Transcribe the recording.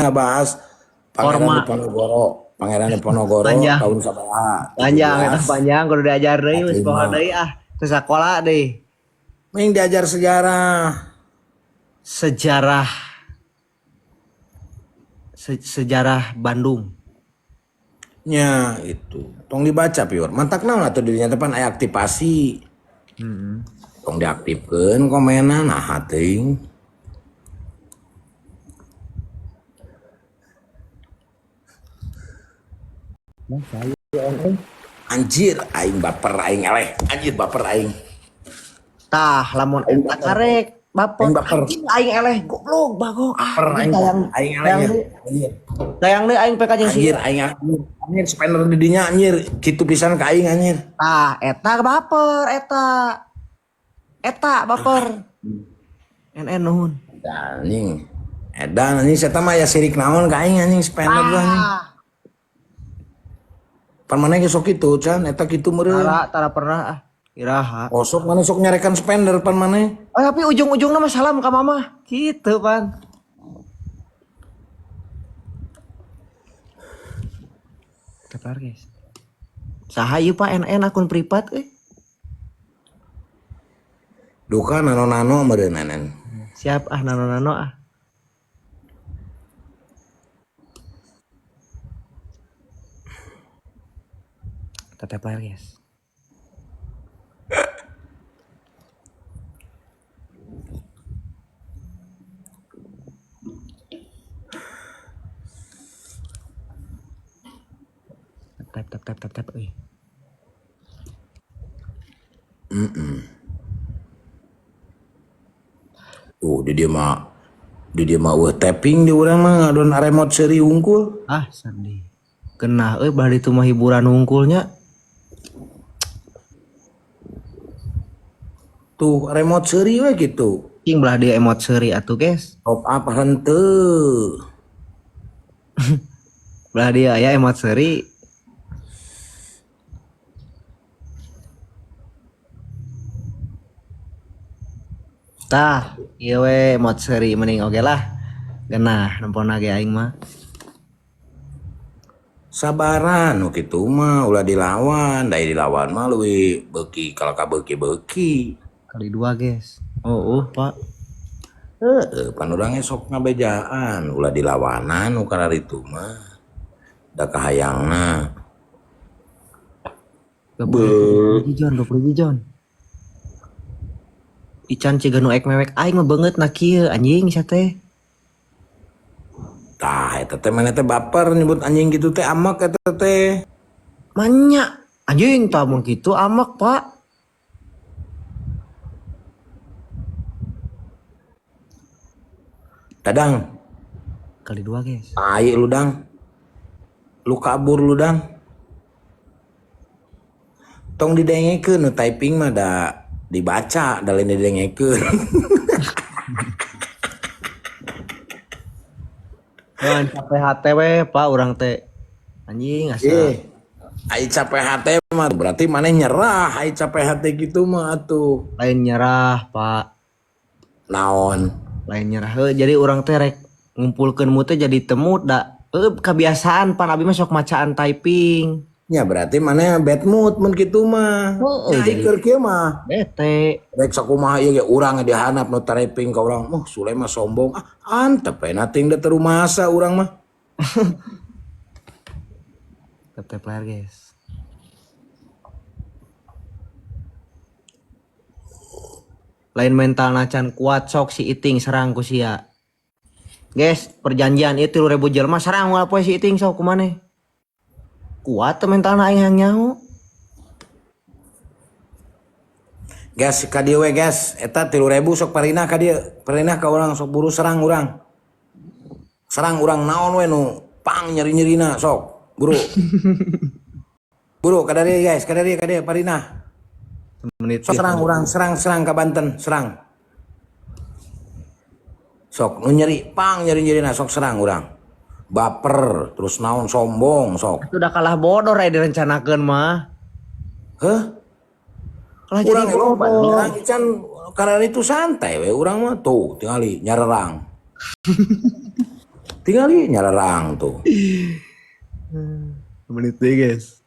Ngabahas Pangeran Korma. Diponegoro. Pangeran Diponegoro Panjang. tahun sabaraha? Panjang eta 17 panjang kudu diajar deui geus poho 45. Deui ah. Teu sakola deui. Mending diajar sejarah. Sejarah sejarah Bandung. Nya itu. Tong dibaca piur. Mantak naon atuh dirinya depan aya aktivasi. Tong diaktifkeun komenan nah teuing. Anjir aing baper aing eleh. Anjir baper aing. Tah lamun eta karek baper. Aing baper. Anjing aing eleh goblok bagong ah. Baper aing Tayang aing eleh. tayang Ya. deui. Anjir. Tayang deui aing PK jeung Anjir sia. aing anjir. Anjir spender di dinya anjir. Kitu pisan ka aing anjir. Tah eta baper eta. Eta baper. NN nuhun. Da, anjing. Edan anjing saya mah aya sirik naon ka aing anjing spender tuh anjing. Ah, Pan maneh ge sok kitu can eta kitu meureun. tara tara pernah ah. Iraha. Oh sok maneh sok nyarekan spender pan maneh. Oh, tapi ujung-ujungnya mah salam ka mama. Gitu, Pan. Tepar, guys. Saha ieu Pak NN akun privat euy. Duka nano-nano meureun nenen. Siap ah nano-nano ah. Tetep layar, guys. Tap tap tap tap tap euy. Tuh di dia mah eueuh tapping di urang mah ngadon remote seuri hungkul. Ah, sedih. Kenah euy bari itu mah hiburan hungkulnya. Tuh remote seuri we gitu. Cing belah dia emot seuri atuh, guys. Top up henteu. Belah dia aya emot seuri. Tah, ieu we emot seuri mending oge lah. Genah nempona ge aing mah. Sabaran nu kitu mah ulah dilawan, da dilawan mah leuwih beuki kalaka beuki-beuki. Kali dua, guys. Oh, Pak. Heeh, pan urang ge sok ngabejaan, ulah dilawanan nu kararitu mah. Da kahayangna. 20 hiji Jon, 20 hiji Jon. Ican ciga nu ek mewek aing mah beungeut na kieu anjing sia teh. Tah eta teh maneh teh baper nyebut anjing kitu teh amak eta teh. Manya anjing tah mun kitu amak, Pak. Dadang. Kali dua, guys. Tai lu dang. Lu kabur lu dang. Tong didengekeun nu typing mah da dibaca da lain didengekeun. Jangan capek hate we, Pak, urang teh. Anjing asa. Ai capek hate mah berarti maneh nyerah ai capek hate gitu mah atuh. Lain nyerah, Pak. Naon? Lain nyerah. Heuh, jadi urang teh rek ngumpulkeun mu teh jadi temu da heuh kebiasaan pan abi mah sok macaan typing. Ya berarti maneh bad mood mun kitu mah. Heeh, Ya, jadi keur kieu mah. bete. Rek sakumaha ieu ge urang dihanap nu typing ka urang. Oh, Sule mah sombong. Ah, antep we nating da teu rumasa urang mah. Tap layar, guys. Lain mental nacan kuat sok si Iting serang ku sia. Guys, perjanjian ieu 3000 jelema serang moal poe si Iting sok kumaneh. Kuat teu mentalna aing hayang nyaho. Guys, ka dieu we guys, eta 3000 sok parinah ka dieu. Parinah ka urang sok buru serang urang. Serang urang naon we nu pang nyeri-nyerina sok, buru. Buru ka dieu guys, ka dieu ka dieu parinah. Menit Sok serang urang, serang-serang ka Banten, serang. Sok nu nyeri pang nyeri-nyerina sok serang urang. Baper, terus naon sombong sok. Udah kalah bodor aya direncanakeun mah. Heh? Kalah jadi Urang loba bodor. nyerang ican karena itu santai we urang mah tuh tingali nyarerang. Tinggal nyarerang tuh. Menit deh, guys.